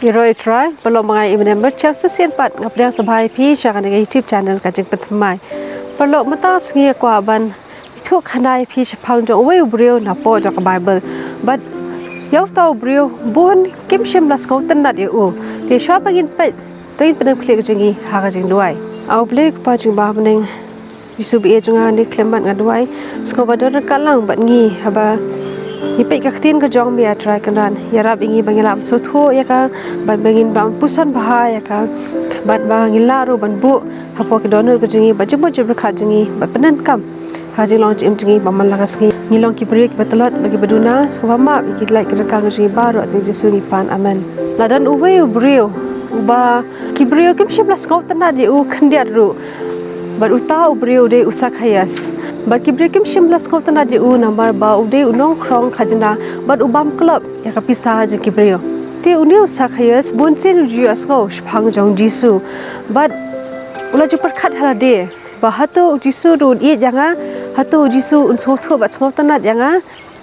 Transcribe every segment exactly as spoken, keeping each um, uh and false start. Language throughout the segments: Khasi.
Ïaroh ïa u Trai, paralok, ma nga i Mane Myrchang, sa shisien pat nga pdiang sngewbha ïa phi sha kane ka YouTube channel Ka Jingpynthymmai. Paralok, mynta ka sngi nga kwah ban ïathuh khana ïa phi shaphang jong uwei u briew napoh jong ka Baibl. Bad ïa uta u briew bun kim shym la sngewtynnad ïa u. Te shuwa ba ngin peit, to ngin pyndem khlieh ka jong ngi ha ka jingduwai. A U Blei Kpa jong ngi ba ha bneng, Jisu ba ïeit jong nga, ha kane ka khyllipmat nga duwai, sngewbha don ryngkat lang bad ngi haba ngi peit ka ktien ka jong me, A Trai Kynrad. Ïarap ïa ngi ba ngin lah ban sngewthuh ïa ka, bad ba ngin lah ban puson bha ïa ka, bad ba ngin lah ruh ban buh hapoh ki dohnud ka jong ngi bad jingmut jingpyrkhat jong ngi bad pyndonkam ha ka jinglong jingim jong ngi ba man la ka sngi. Ngi long ki briew kiba tlot bad kiba duna, sngewbha map ïa ki lait ki ryngkang ka jong ngi baroh, ha ka kyrteng Jisu ngi pan, amen. La don uwei u briew uba ki briew kim shym la sngewtynnad ïa u khyndiat ruh. Bad uta u briew u dei u Sakhaios. Bad ki briew kim shym la sngewtynnad ïa u namar ba u dei u nongkhrong khajna bad u bam klop ïa ka pisa jong ki briew. Te une u Sakhaios bun sien u ju ïohsngew shaphang jong u Jisu. Bad u la ju pyrkhat ha lade ba hato u Jisu ruh un ïeit ïa nga, hato u Jisu un sngewthuh bad sngewtynnad ïa nga.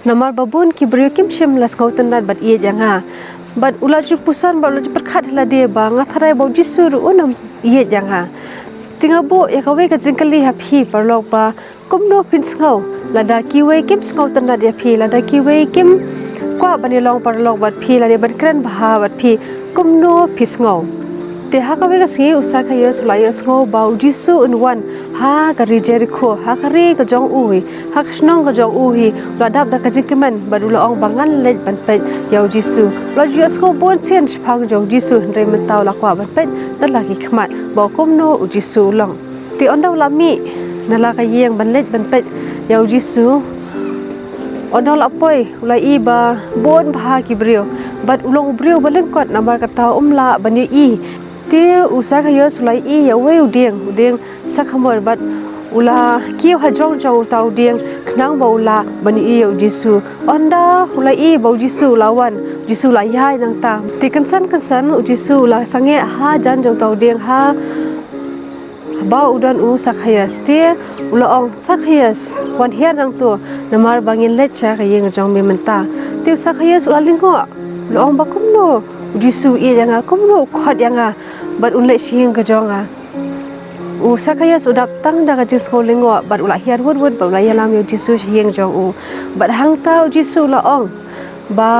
Namar ba bun ki briew kim shym la sngewtynnad bad ïeit ïa nga. Bad u la ju puson bad u la ju pyrkhat ha lade ba nga tharai ba u Jisu ruh un ym ïeit ïa nga. Te nga buh ïa kawei ka jingkylli ha phi paralok ba kumno phin sngew lada kiwei kim sngewtynnad ïa phi, lada kiwei kim kwah ban ïalong paralok bad phi lane ban kren bha bad phi, kumno phi sngew? Te ha kawei ka sngi u Sakhaios u la ïohsngew ba u Jisu un wan ha ka ri Jerikho, ha ka ri ka jong u hi, ha ka shnong ka jong u hi. U la dap da ka jingkmen bad u la ong ba ngan leit ban peit ïa u Jisu. U la ju ïohsngew bun sien shaphang jong u Jisu, hynrei mynta u la kwah ban peit da la ki khmat ba kumno u Jisu u long. Te ynda u la mih na la ka ïing ban leit ban peit ïa u Jisu, ynda u la poi u la ïohi ba bun bha ki briew bad u long u briew ba lyngkot namar kata um lah ban ïohi. Te u Sakhaios u la ïohi ïa uwei u dieng, u dieng sakhamor, bad u la kiew ha jong jong uta u dieng khnang ba u lah ban ïohi ïa u Jisu. Ynda u la ïohi ba u Jisu u la wan, u Jisu u la ïaid nangta. Te kynsan kynsan u Jisu u la sangeh hajan jong uta u dieng ha ba u don u Sakhaios. Te u la ong, Sakhaios, wan hiar nangto, namar ba ngin leit sha ka ïing jong me mynta. Te u Sakhaios u la lyngngoh, u la ong ba kumno u Jisu u ïeit ïa nga, kumno u khot ïa nga bad un leit sha ïing ka jong nga. U Sakhaios u dap tang da ka jingsngew lyngngoh bad u la hiar wut wut bad u la ïalam ïa u Jisu sha ïing jong u. Bad hangta u Jisu u la ong ba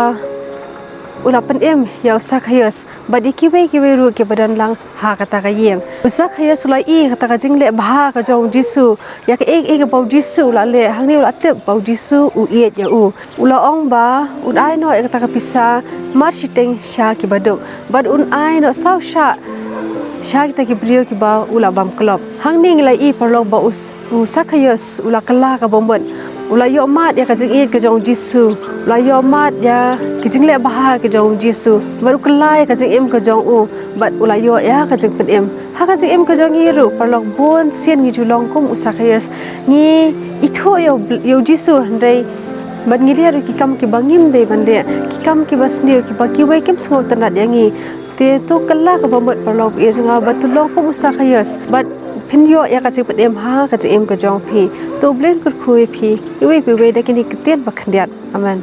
u la pynim ïa u Sakhaios bad ïa kiwei kiwei ruh kiba don lang ha kata ka ïing. U Sakhaios u la ïohi kata ka jingleh bha ka jong u Jisu, ïa kaei kaei kaba u Jisu u la leh, hangne u la tip ba u Jisu u ïeit ïa u. U la ong ba un ai noh ïa kata ka pisa mar shiteng sha kiba duk bad un ai noh saw shah sha kita ki briew kiba u la bam klop. Hangne ngi la ïohi paralok ba u s- u Sakhaios u la kylla ka bamut. U la ïoh mad ïa ka jingïeit ka jong u Jisu. U la ïoh mad ïa ka jingleh bha ka jong u Jisu. Bad u kylla ïa ka jingim ka jong u bad u la ïoh ïa ka jingpynim. Ha ka jingim ka jong ngi ruh paralok, bun sien ngi ju long kum u Sakhaios. Ngi ithuh ïa u Bl- ïa u Jisu hynrei bad ngi leh ruh ki kam kiba ngim dei ban leh, ki kam kiba sniew kiba kiwei kim sngewtynnad ïa ngi. Te to kylla ka bamut paralok ïa jong nga bad to long kum u Sakhaios bad phin ïoh ïa ka jingpynim ha ka jingim ka jong phi. To U Blei un kyrkhu ïa phi iwei pa iwei da kine ki ktien ba khyndiat. Amen.